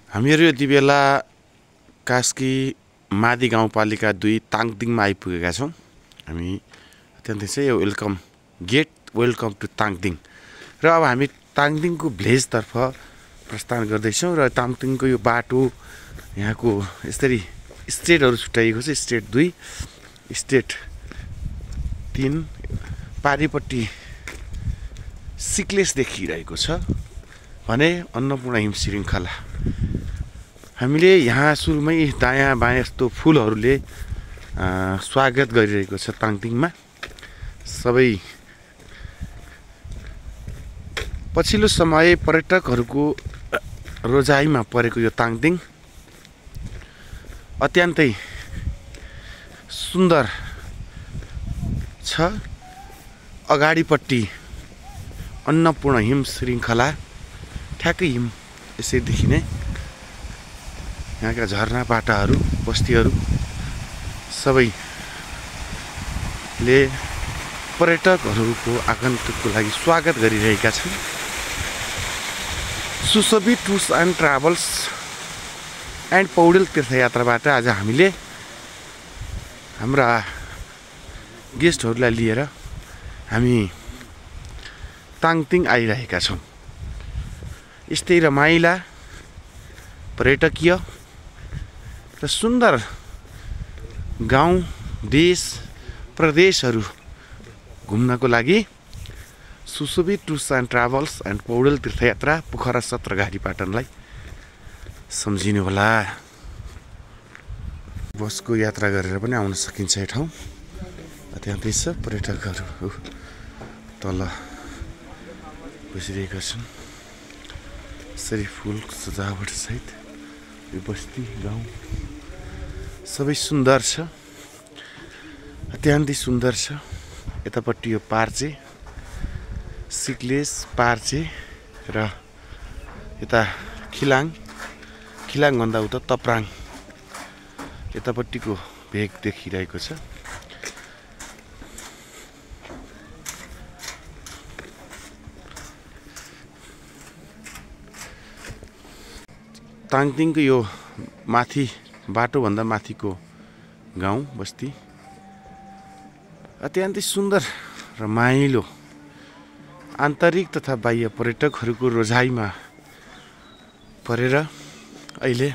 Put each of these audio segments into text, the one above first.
हामीहरू यति बेला कास्की मादी गाउँपालिका 2 ताङदिङमा आइपुगेका छौँ। हामी अत्यन्तै चाहिँ वेलकम गेट वेलकम टु ताङदिङ र अब हामी ताङदिङको भिलेजतर्फ प्रस्थान गर्दैछौँ र ताङदिङको यो बाटो यहाँको यसरी स्टेटहरू छुट्याइएको छ। स्टेट 2, स्टेट 3, पारिपट्टि सिक्लेस देखिरहेको छ भने अन्नपूर्ण हिम श्रृङ्खला। हामीले यहाँ सुरुमै दायाँ बायाँ यस्तो फुलहरूले स्वागत गरिरहेको छ ताङदिङमा। सबै पछिल्लो समय पर्यटकहरूको रोजाइमा परेको यो ताङदिङ अत्यन्तै सुन्दर छ। अगाडिपट्टि अन्नपूर्ण हिम श्रृङ्खला, ठ्याक्कै हिम यसरी देखिने। यहाँका झरना बाटाहरू, बस्तीहरू सबैले पर्यटकहरूको आगन्तुकको लागि स्वागत गरिरहेका छन्। Sushobhit tours and travels and Paudel तीर्थयात्राबाट आज हामीले हाम्रा गेस्टहरूलाई लिएर हामी ताङदिङ आइरहेका छौँ। यस्तै रमाइला पर्यटकीय र सुन्दर गाउँ, देश, प्रदेशहरू घुम्नको लागि सुशोभित tours and travels and Paudel तीर्थयात्रा पोखरा सत्रघारी पाटनलाई सम्झिनु होला। बसको यात्रा गरेर पनि आउन सकिन्छ। यो ठाउँ अत्यन्तै छ। पर्यटकहरू तल बसिरहेका छन्। यसरी फुल सजावट सहित यो बस्ती गाउँ सबै सुन्दर छ, अत्यन्तै सुन्दर छ। यतापट्टि यो पार्चे, सिक्लेस, पार्चे र यता खिलाङभन्दा उता तप्राङ यतापट्टिको भेग देखिरहेको छ। ताङदिङको यो माथि बाटोभन्दा माथिको गाउँ बस्ती अत्यन्तै सुन्दर रमाइलो, आन्तरिक तथा बाह्य पर्यटकहरूको रोजाइमा परेर अहिले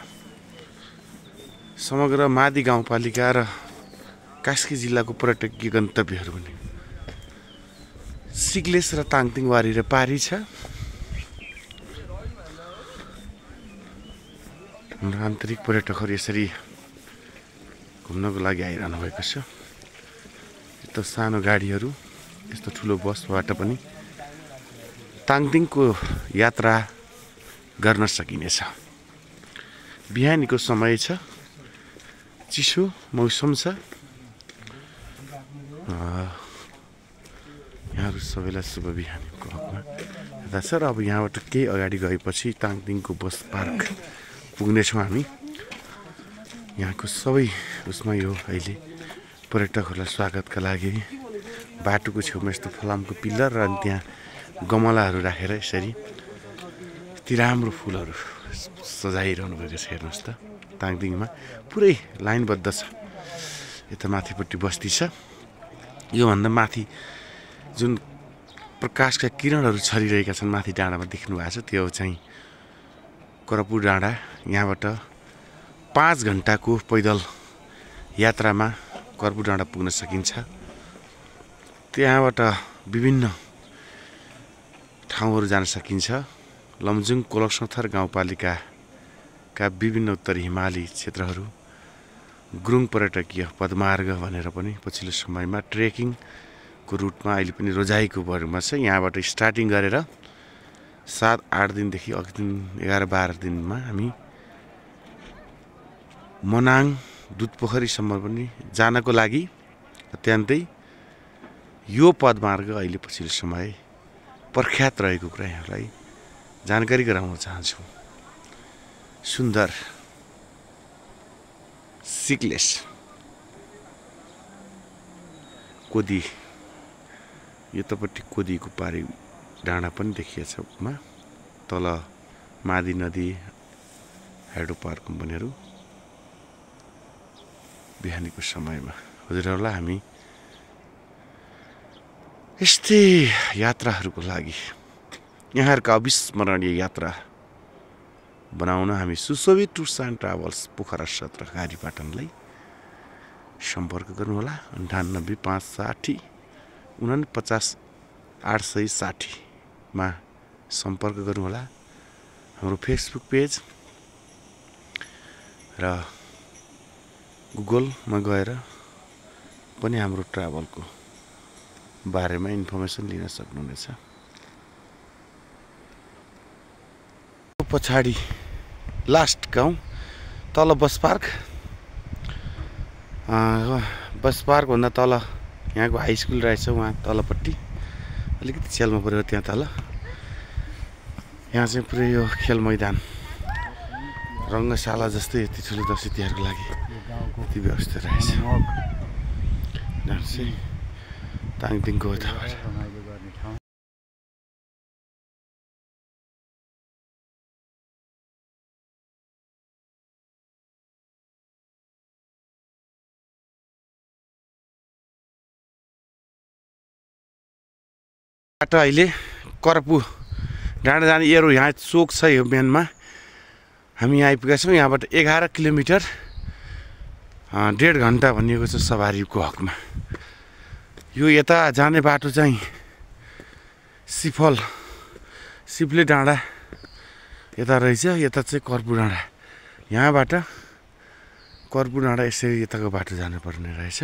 समग्र मादी गाउँपालिका र कास्की जिल्लाको पर्यटकीय गन्तव्यहरू पनि सिक्लेस र ताङदिङ वारी र पारी छ। हाम्रो आन्तरिक पर्यटकहरू यसरी घुम्नको लागि आइरहनु भएको छ। यस्तो सानो गाडीहरू, यस्तो ठुलो बसबाट पनि ताङदिङको यात्रा गर्न सकिनेछ। बिहानीको समय छ, चिसो मौसम छ। यहाँहरू सबैलाई शुभ बिहानीको हकमा यता छ। र अब यहाँबाट केही अगाडि गएपछि ताङदिङको बस पार्क पुग्नेछौँ हामी। यहाँको सबै उसमा यो अहिले पर्यटकहरूलाई स्वागतका लागि बाटोको छेउमा यस्तो फलामको पिल्लर र त्यहाँ गमलाहरू राखेर यसरी यति राम्रो फुलहरू सजाइरहनु भएको छ। हेर्नुहोस् त, ताङदिङमा पुरै लाइनबद्ध छ। यता माथिपट्टि बस्ती छ। योभन्दा माथि जुन प्रकाशका किरणहरू छरिरहेका छन् माथि डाँडामा देख्नु भएको छ, त्यो चाहिँ करपुर डाँडा। यहाँबाट 5 घन्टाको पैदल यात्रामा करपुर डाँडा पुग्न सकिन्छ। त्यहाँबाट विभिन्न ठाउँहरू जान सकिन्छ। लमजुङ कोलक्सनथर गाउँपालिकाका विभिन्न उत्तरी हिमाली क्षेत्रहरू, गुरुङ पर्यटकीय पदमार्ग भनेर पनि पछिल्लो समयमा ट्रेकिङको रुटमा अहिले पनि रोजाइको भरमा छ। यहाँबाट स्टार्टिङ गरेर 7-8 दिनदेखि अघि दिन 11-12 दिनमा हामी मनाङ दुधपोखरीसम्म पनि जानको लागि अत्यन्तै यो पदमार्ग अहिले पछिल्लो समय प्रख्यात रहेको कुरा यहाँलाई जानकारी गराउन चाहन्छु। सुन्दर सिक्लेस, कोदी, यतापट्टि कोदीको पारी डाँडा पनि देखिएछ। तल मादी नदी हाइड्रो पावर कम्पनीहरू बिहानीको समयमा हजुरहरूलाई हामी यस्तै यात्राहरूको लागि यहाँहरूका अविस्मरणीय यात्रा बनाउन हामी सुशोभित टुर्स एन्ड ट्राभल्स पोखरा 17 गाडीपाटनलाई सम्पर्क गर्नुहोला 98 560 49 860 मा सम्पर्क गर्नुहोला। हाम्रो फेसबुक पेज र गुगलमा गएर पनि हाम्रो ट्राभलको बारेमा इन्फर्मेसन लिन सक्नुहुनेछ। पछाडि लास्ट गाउँ तल बस पार्क भन्दा तल यहाँको हाई स्कुल रहेछ उहाँ तलपट्टि अलिकति छेलमा पऱ्यो त्यहाँ तल। यहाँ चाहिँ पुरै यो खेल मैदान रङ्गशाला जस्तै यति ठुलो दसैँ तिहारको लागि यति व्यवस्था रहेछ। ताङदिङको यताबाट बाटो अहिले करपु डाँडा जाने एरो यहाँ चोक छ यो मेनमा हामी यहाँ आइपुगेका छौँ। यहाँबाट 11 किलोमिटर 1.5 घन्टा भनिएको छ सवारीको हकमा। यो यता जाने बाटो चाहिँ सिप्ले डाँडा यता रहेछ, यता चाहिँ करपु डाँडा। यहाँबाट करपु डाँडा यसरी यताको बाटो जानुपर्ने रहेछ।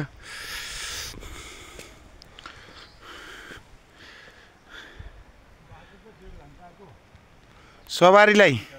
सवारीलाई